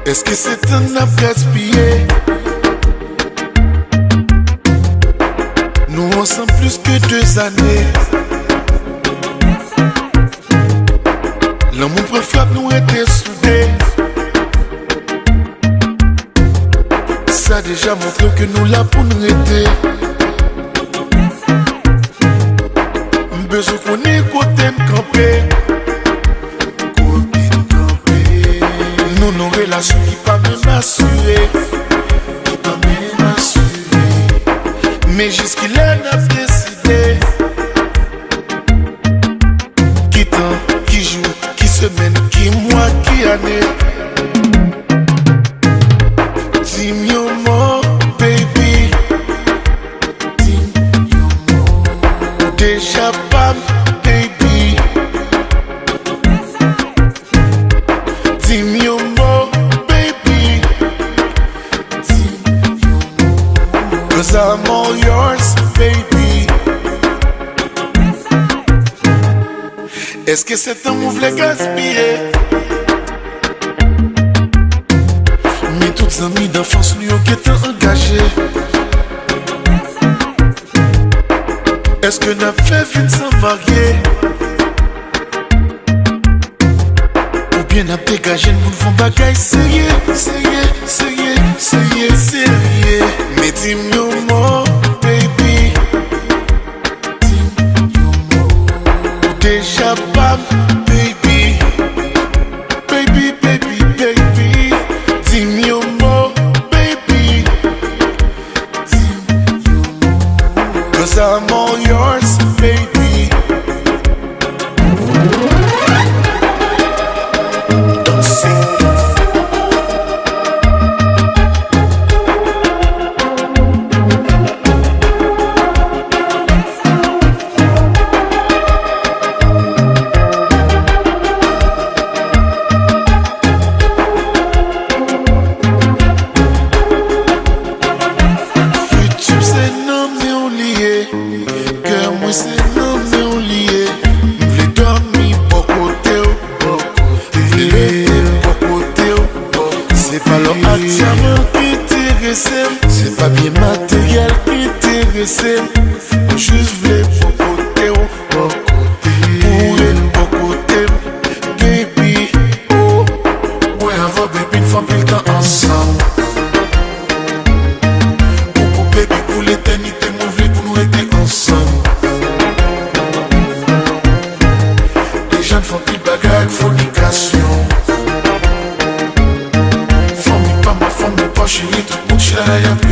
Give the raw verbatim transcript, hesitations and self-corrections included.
Èske se tan n ap gaspiye? Nou ansanm plis ke de zane. Lanmou pran frap, nou rete soude. Sa deja montre w ke nou la pou n rete. M bezwen konnen kote n kanpe. Kote n kanpe. Nou nan relasyon ki pa menm asire. Ki pa menm asire. Men jiskilè n ap deside? Ki tan, ki jou, ki semèn, ki mwa, ki ane? Di m yon mo, baby. Di m yon mo. Ou deja pa m, baby. Di m yon mo, baby. Di m yon mo. 'Cause I'm all yours, baby. Èske se tan ou vle gaspiye? Men tout zanmi danfans nou yo gentan angaje. Èske n ap fè vin san marye? Oubyen n ap degaje n pou n fè yon bagay serye, serye, serye, serye, serye? Men di m yon mo, baby. Di m yon mo. Ou deja pa m, baby. Baby, baby, baby. Di m yon mo, baby. Di m yon mo. 'Cause I'm all yours, baby. Danse. Futur se nan men w li ye. Kè mwen se nan men w li ye. M vle dòmi bò kote w. Vle leve bò kote w. Se pa lò ak dyaman ki enterese m. Se pa byen materyèl ki enterese m. Mwen jis vle bò kote w. Bò kote w. Pou ret bò kote m, baby. Ou. Mwen avè w, baby, n fè anpil tan ansanm. Pou, pou, baby, pou letènite, mwen vle pou nou rete ansanm. Deja n fè anpil bagay ak fònikasyon. Fanmi pa m, fanmi pa w, cheri, tout moun chita la y ap